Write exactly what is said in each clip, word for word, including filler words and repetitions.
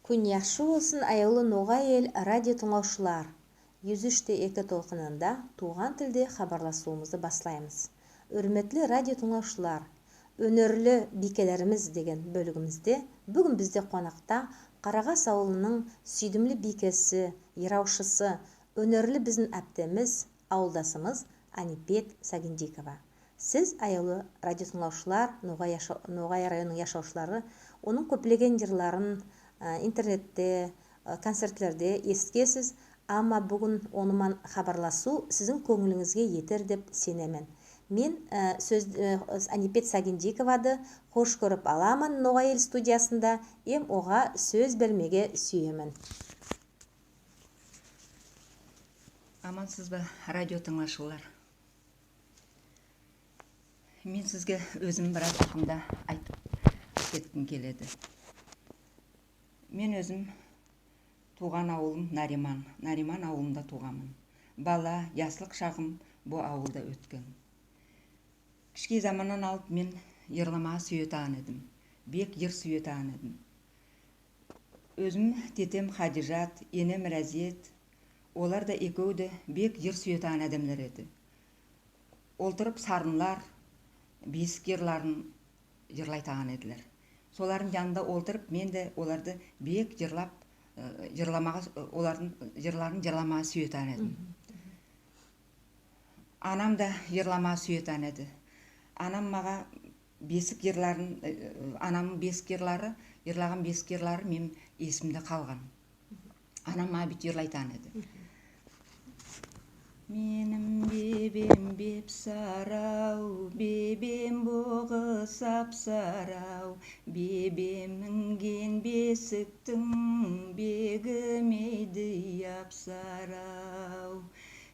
Куьн яхшы болсын, аявлы «Ногай Эл» радио тынълавшылар. Юз уьш те эки толкынында тувган тилде хабарласувымызды баслаймыз. Сыйлы радио тынълавшылар, «Оьнерли бийкелеримиз» деген боьлигимизде буьгуьн бизде конакта Карагас авылынынъ суьйдимли бийкеси, йыравшысы, оьнерли бизим аьптемиз, авылдасымыз Анипет Сагиндикова. Сиз, аявлы радио тынълавшылар, Ногай яша-, Ногай районынынъ яшавшылары, онынъ коьплеген йырларын, аь, интернетте, аь, концертлерде эситкенсиз, амма буьгуьн оны ман хабарласув сиздинъ коьнъилинъизге етер деп сенемен. Мен, аь, соьз, аь, Анипет Сагиндиковады хош коьрип аламан «Ногай Эл» студиясында, эм ога соьз бермеге суьемен. Амансызба, радио тынълавшылар? Мен сизге оьзим бираз акында айтып кетким келеди. Мен оьзим тувган авылым Нариман. Нариман авылында тувганман. Бала, яслык шагым бу авылда оьткен. Кишкей заманнан алып мен йырламага суьетаган эдим. Бек йыр суьетаган эдим. Оьзим тетем Хадижат, энем Разият, олар да экеви де бек йыр суьетаган аьдемлер эди. Олтырып сарынлар, бесик йырларын йырлайтаган эдилер. Солардынъ янында олтырып, мен де оларды бек йырлап, аь, йырламага, аь, олардынъ йырларын йырламага суьетаган эдим. Анам да йырламага суьетаган эди. Анам мага бесик йырларын, аь, анамнынъ бесик йырлары, йырлаган бесик йырлары меним эсимде калган. Анам мага буьйтип йырлайтаган эди. Меним бебем беп-сарав, бебем бугы сап-сарав, бебем минген бесиктинъ бегимейди яп-сарав.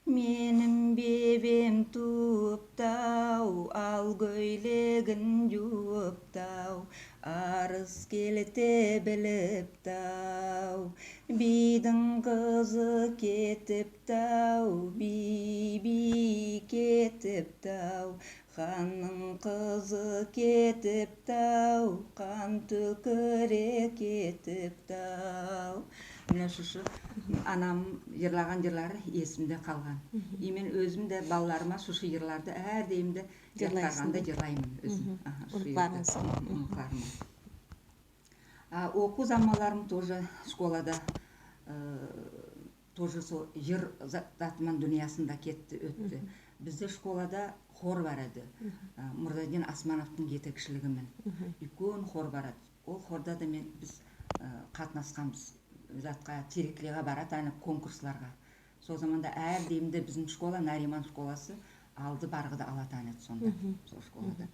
Меним бебем тувыптав, ал коьйлегин ювыптав, арыс келте билиптав. Бийдинъ кызы кетиптав, бий, бий кетиптав, ханнынъ кызы кетиптав, кан тоькере кетиптав. Мине сосы анам йырлаган йырлары эсимде калган. И мен оьзим де балаларыма сосы йырларды аьр дайым да яткарганда йырлайман оьзим. Аха, сосы йырларды. Уныкларынъыз. Уныкларыма. А окув заманларым тоже школада, аь, тоже сол йыр за-, заты ман дуныясында кетти, оьтти. Бизде школада хор бар эди. Аь, Мурзадин Асмановтынъ етекшилиги мен. Уьйкен хор бар эди. Ол хорда да мен, биз, аь, катнасканмыз. Затка, Тереклиге баратаган эдик, конкурсларга. Сол заманда аьр дайым да бизим школа, Нариман школасы алды баргыды алатаган эди сонда, сол школада.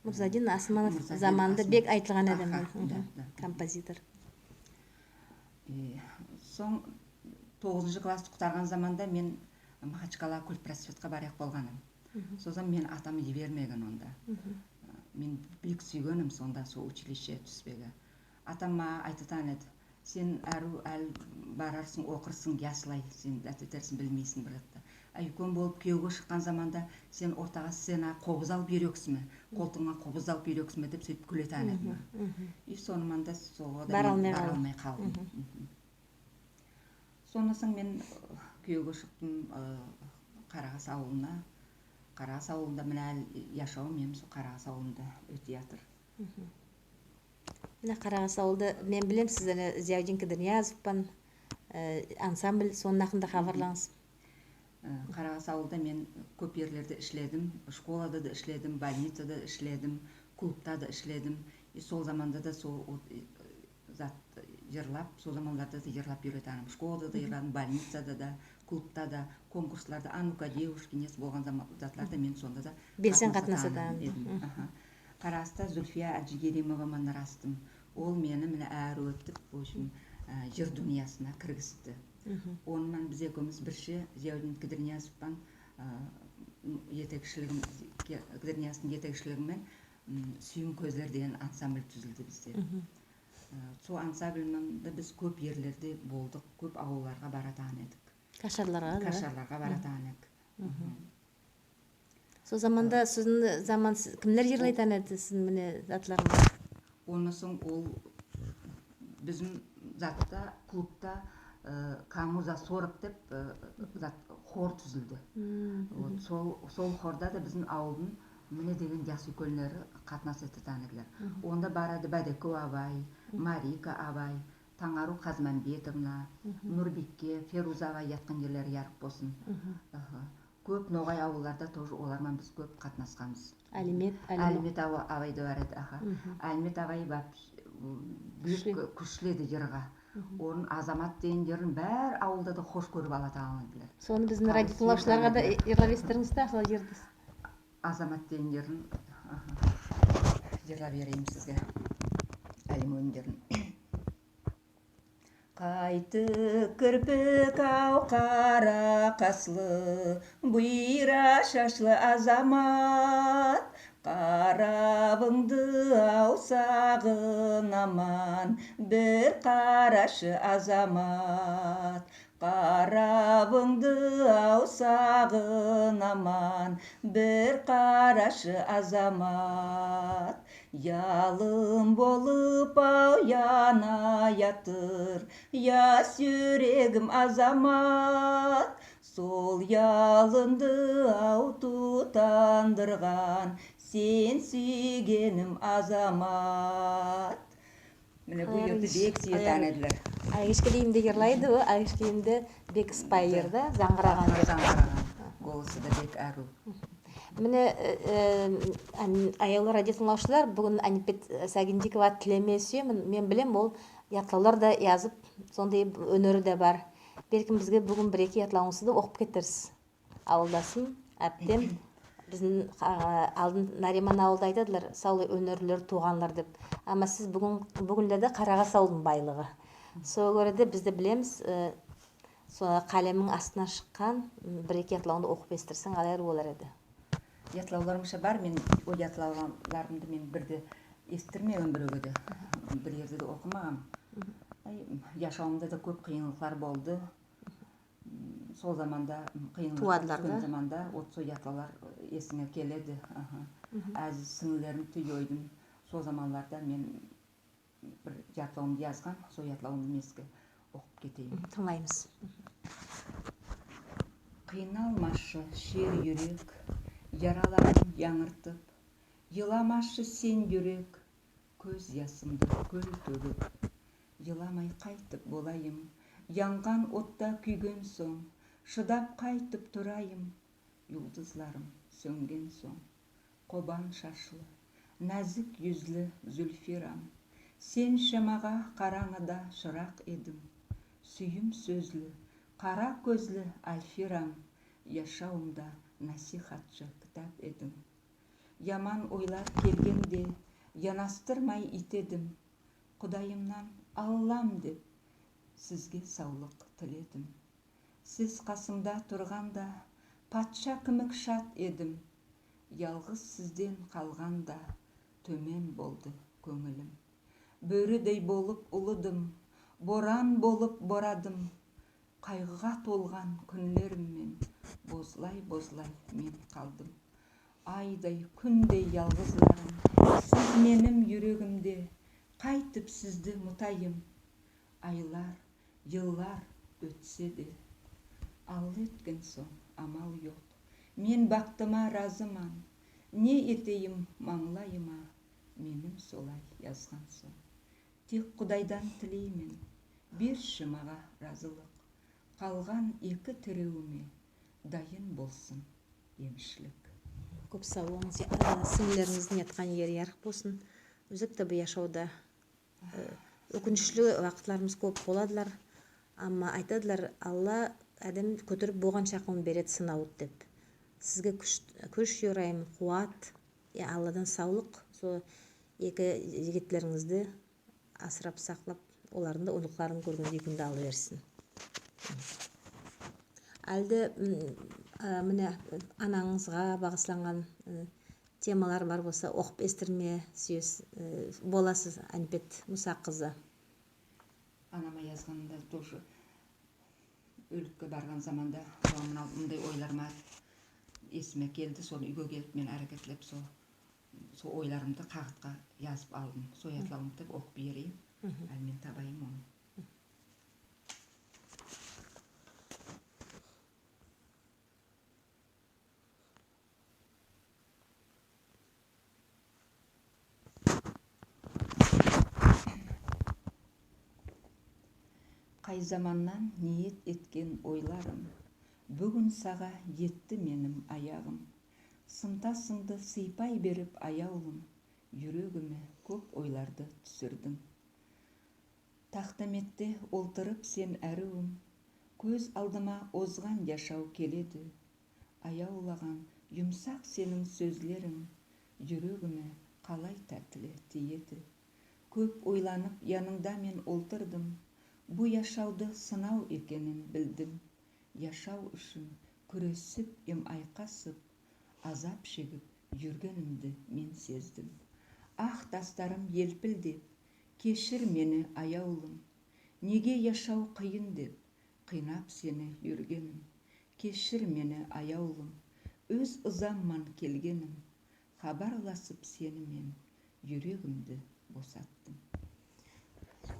Мурзадин Асманов заманында бек айтылган аьдем. Аха, да, да. Композитор. И сонъ тогызыншы классты кутарган заманда мен Махачкала культпросветке бараяк болганман. Сол заман мени атам йибермеген онда. Мен бек суьйгенмен сонда сол училищеге туьспеге. Атам мага айтатаган эди: «Сен аьрув аьли барарсынъ, окырсынъ, яслай, сен аьте этерсинъ, билмейсинъ бир затты. А уьйкен болып куьевге шыккан заманда сен ортага сценага кобыз алып юреексинъме, колтыгынъа кобыз алып юреексинъме», — деп соьйтип куьлетаган эди мага. И соны ман да сога да бара алмай калдым. Соннан сонъ мен, аь, куьевге шыктым, аь, Карагас авылына. Карагас авылында мине аьли яшавым меним сол Карагас авылында оьтип ятыр. Мине Карагас авылды мен билемен, сиз ана Зиявдин Кидирниязов пан, аь, ансамбль, сонынъ акында хабарланъыз. Аь, Карагас авылда мен коьп ерлерде иследим, школада да иследим, больницада иследим, клубта да иследим. И сол заманда да сол, вот, зат, йырлап, сол заманларда да йырлап юретаган эдим. Школада да йырладым, больницада да, клубта да, конкурсларда, «А ну-ка, девушки», неси болган зама-, затларда мен сонда да белсен катнасатаган эдим. Аха. Карагаста Зульфия Аджигеримова ман ырастым. Ол мени мине аьри оьтип, в общем, аь, йыр дуныясына киргизди. Оны ман биз экевимиз бирше Зиявдин Кидирниязов пан, аь, етекшилигим, Кидирниязовтынъ етекшилиги мен, м, «Суьйим коьзлер» деген ансамбль туьзилди бизде. Аь, сол ансамбль ман да биз коьп ерлерде болдык, коьп авылларга баратаган эдик. Кашарларга да? Кашарларга баратаган эдик. Сол заманда сиздинъ заман, сиз, кимлер йырлайтаган эди сиздинъ мине затларынъызды? Оннан сонъ ол Бизим затта, клубта, э, «Кому за сорок» деп, э, зат, хор туьзилди. Вот, сол, сол хорда да бизим авылдынъ мине деген ясуьйкенлери катнас этетаган эдилер. Онда бар эди Баьдеков абай, Марика абай, Танъару Казманбетовна, Нурбийке, Феруза абай, яткан ерлери ярык болсын. Аха. Коьп ногай авылларда тоже олар ман биз коьп катнасканмыз. Аьлимет, Аьлимет. Аьлимет ава-, абай да бар эди, аха. Аьлимет абай вообще, м, бек куьшли эди йырга. Онынъ «Азамат» деген йырын баьри авылда да хош коьрип алатаган эдилер. Соны бизим радио тынълавшыларга да йырлап эситтиринъиз де, сол йырды. «Азамат» деген йырын, аха, йырлап берейим сизге. Аьлимет йырын. Кайтип кирпик ав кара каслы, буйра шашлы Азамат. Каравынъды ав сагынаман, бир карашы, Азамат. Каравынъды ав сагынаман, бир карашы, Азамат. Ялын болып ав яна ятыр яс юрегим, Азамат. Сол ялынды ав тутандырган сен суьйгеним, Азамат. Мине, бу йырды бек суьетаган эдилер. Аьлигишке дейим де йырлайды ол, аьлигишке дейим де бек ыспайы йыр да, занъыраган йыр. Занъыраган. Голосы да бек аьрув. Мине, э, э, аьн-, аявлы радио тынълавшылар, буьгуьн Аьнепет Сагиндиковадан тилемеге суьемен. Мен билем, ол ятлавлар да язып, сондай оьнери де бар. Белки, бизге буьгуьн бир-эки ятлавынъызды да окып кетерсиз. Авылдасым, аьптем, бизим, а, алдын Нариман авылда айтадылар, савлай оьнерлер тувганлар деп. Ама сиз буьгуьн, буьгуьнлерде Карагас авылдынъ байлыгы. Сога коьре де биз де билемиз, э, со калеминъ астыннан шыккан, м, бир-эки ятлавынъды окып эситтирсенъ, калай болар эди? Ятлавларым ша бар, мен ол ятлавларымды мен бир де эситтирмегенмен биревге де. Бир ерде де окымаганман. Ай, яшавымда да коьп кыйынлыклар болды. М, сол заманда, м, кыйынлыкка тувадылар туьскен да заманда вот сол ятлавлар эсинъе келеди. Аха. Аьзиз синълилеримди йойдым. Сол заманларда мен бир ятлавымды язган, сол ятлавымды мен сизге окып кетейим. Тынълаймыз. Кыйналмашы, шер юрек, яраларым янъыртып, йыламашы сен, юрек, коьз ясымды коьл тоьгип. Йыламай кайтип болайым, янган отта куьйген сонъ, шыдап кайтип турайым, юлдызларым соьнген сонъ. Кобан шашлы, наьзик юзли Зульфирам, сен ше мага каранъада шырак эдинъ. Суьйим соьзли, кара коьзли Альфирам, яшавымда насихатшы китап эдинъ. Яман ойлар келгенде, янастырмай ит эдим. Кудайымнан, Аллам деп, сизге савлык тиледим. Сиз касымда турганда, патша кимик шат эдим. Ялгыз сизден калганда, тоьмен болды коьнъилим. Боьридей болып улыдым, боран болып борадым. Кайгыга толган куьнлерим мен бозлай-бозлай мен калдым. Айдай, куьндей ялгызларым, сиз меним юрегимде, кайтип сизди мутайым? Айлар, йыллар оьтсе де, Алла эткен сонъ, амал йок. Мен бактыма разыман, не этейим, манълайыма меним солай язган сонъ. Тек Кудайдан тилеймен, берши мага разылык. Калган эки тиревиме дайын болсын эмишлик. Коьп сав болынъыз, э, синълилеринъиздинъ яткан ери ярык болсын. Оьзекте бу яшавда, э, оькинишли вакытларымыз коьп боладылар. Ама айтадылар, Алла аьдем коьтерип болган шаклы береди сынавды деп. Сизге куьш, куьш йорайым, куват, э, Алладан савлык, сол эки йигитлеринъизди асырап саклап, олардынъ да уныкларын коьргендей куьнди Алла берсин. Аьли де, м, а, мине, ананъызга багысланган, м, темалар бар болса, окып эситтирмеге суьесиз, э, боласыз, Аьнепет Муса кызы. Анама язганымда тоже оьликке барган заманда, мынав, мундай ойларым эсиме келди, соны уьйге келип мен аьрекетлеп сол, сол ойларымды кагытка язып алдым. Сол ятлавымды окып берейим. Аьли мен Табайым оны. Кай заманнан ниет эткен ойларым, буьгуьн сага етти меним аягым. Сынтасынъды сыйпай берип, аявлым, юрегиме коьп ойларды туьсирдинъ. Тактаметте олтырып сен, аьруьвим, коьз алдыма озган яшав келеди. Аявлаган юмсак сенинъ соьзлеринъ юрегиме калай таьтли тиеди. Коьп ойланып, янынъда мен олтырдым. Бу яшавды сынав экенин билдим. Яшав уьшин куьресип эм айкасып, азап шегип юргенимди мен сездим. Ак тастарым елпилдеп, кешир мени, аявлым. Неге яшав кыйын деп, кыйнап сени юргеним. Кешир мени, аявлым, оьз ызам ман келгеним. Хабарласып сени мен юрегимди босаттым.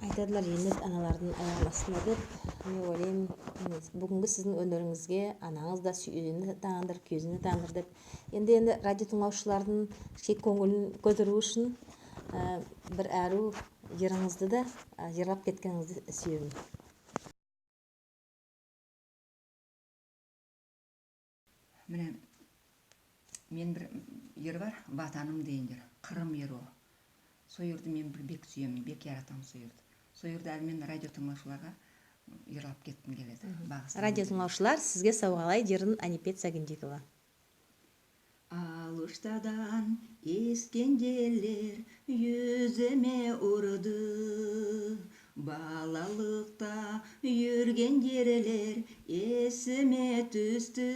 Айтадылар, еннет аналардынъ аягынынъ астында деп. Мен ойлайман, мине, буьгуьнги сиздинъ оьнеринъизге ананъыз да суьйинетагандыр, куьезленетагандыр деп. Энди, энди радио тынълавшылардынъ кишкей коьнъилин коьтеруьв уьшин, аь, бир аьруьв йырынъызды да, аь, йырлап кеткенинъизди суьемен. Мине, мен бир йыр бар, «Ватаным» деген йыр, Кырым йыры ол. Сол йырды мен бир бек суьемен, бек яратаман сол йырды. Сол йырды аьли мен радио тынълавшыларга йырлап кетким келеди. Мгм. Багыслап. Радио тынълавшылар, сизге савгалайды йырын Анипет Сагиндикова. Алыштадан эскендерлер юзиме урды. Балалыкта юрген ерлер эсиме туьсти.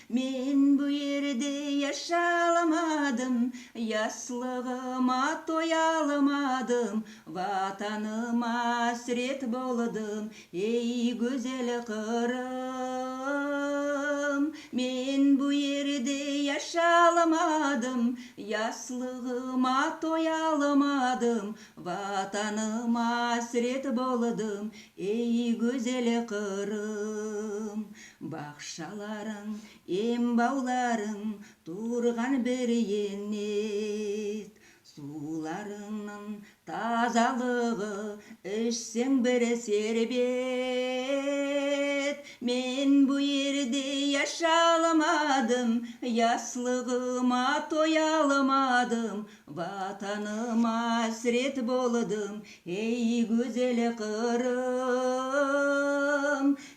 Мен бу ерде яшаламадым, яслыгыма тояламадым, ватаныма аьсирет болдым, эй, гуьзел Кырым. Мен бу ерде яшаламадым, яслыгыма тояламадым, ватаныма аьсирет болдым, эй, гуьзел Кырым. Бакшаларынъ эм бавларынъ турган бир еннет. Сувларынынъ тазалыгы ишсенъ бир шербет. Мен бу ерде яшаламадым, яслыгыма тояламадым, ватаныма аьсирет болдым, эй, гуьзел Кырым.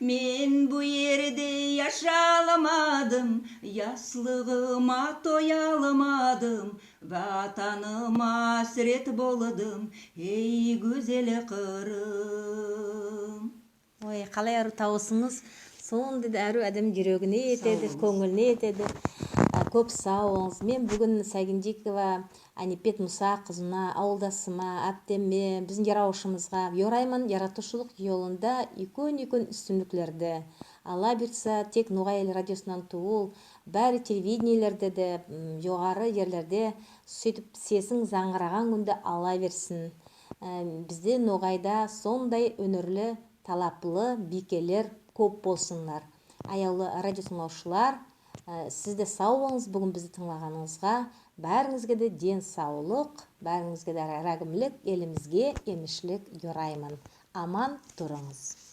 Мен бу ерде яшаламадым, яслыгыма тояламадым, ватаныма аьсирет болдым, эй, гуьзел Кырым. Ой, калай аьруьв тавысынъыз. Сондай да аьруьв аьдем юрегине етеди, коьнъилине етеди. Аь, коьп сав болынъыз. Мен буьгуьн Сагиндикова Анипет Муса кызына, авылдасыма, аптеме, бизим йыравшымызга йорайман яратувшылык йолында уьйкен-уьйкен уьстинликлерди. Алла буйыртса, тек «Ногай Эл» радиосыннан тувыл, баьри телевидениелерде де, м, йогары ерлерде суьйтип сесинъ занъыраган куьнди Алла берсин. Аь, бизде ногайда сондай оьнерли, талаплы бийкелер коьп болсынлар. Аявлы радио тынълавшылар, аь, сиз де сав болынъыз буьгуьн бизди тынълаганынъызга. Баьринъизге де ден савлык, баьринъизге де рагымлык, элимизге эмишлик йорайман. Аман турынъыз.